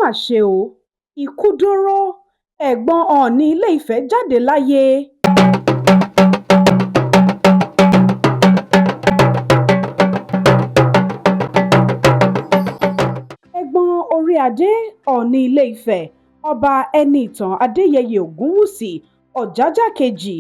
Mà ṣe o, ikú dọ̀rọ̀ ẹ̀gbọ́n Oòní Ilé-Ìfẹ́ jáde láyé. Ẹ̀gbọ́n orí-adé Oòní Ilé-Ìfẹ́, Ọba Ẹniìtàn Adéyẹyè Ògúnwúsì Ọ̀jájá Kejì,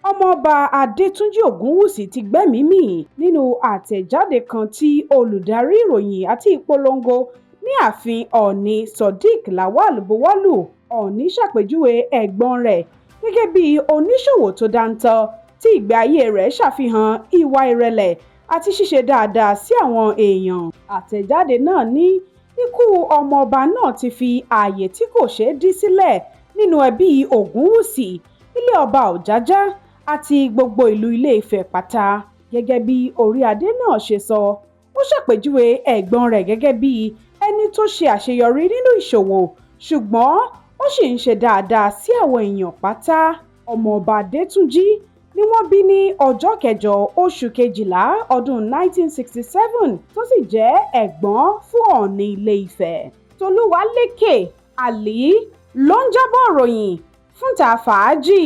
Ọmọọba Adétúnjì Ògúnwúsì ti gbẹ́mìí mì. Nínú àtẹ̀jáde kan tí olùdarí ìròyìn àti ìpolongo ní ààfin Oòní, Sodiq Lawal, buwọ́ lù, Oòní ṣàpèjúwe ẹ̀gbọ́n rẹ̀ gẹ́gẹ́ bí oníṣòwò tó dáńtọ́ tí ìgbé ayé rẹ̀ ṣàfihàn ìwà ìrẹ̀lẹ̀ àti ṣíṣe dáadáa sí àwọn èèyàn. Àtẹ̀jáde náà ní ikú ọmọọba náà ti fi ààyè tí kò ṣeé dí sílẹ̀ nínú ẹbí Ògúnwúsì, ilé ọba Ọ̀jájá àti gbogbo ìlú Ilé-Ifẹ̀ pátá. Gẹ́gẹ́ bí orí-adé náà ṣe sọ, ó ṣàpèjúwe ẹ̀gbọ́n rẹ̀ gẹ́gẹ́ bí ẹni tó ṣe àṣeyọrí nínú ìṣòwò, ṣùgbọ́n ó sì ń ṣe dáadáa sí àwọn èèyàn pátá. Ọmọọba Adétúnjì ni wọ́n bí ní ọjọ́ kẹjọ oṣù kejìlá ọdún 1967, tó sì jẹ́ ẹ̀gbọ́n fún Oòní Ilé-Ifẹ̀. Tolúwalékè Alli ló ń jábọ̀ ròyìn fún Ìta Fàájì.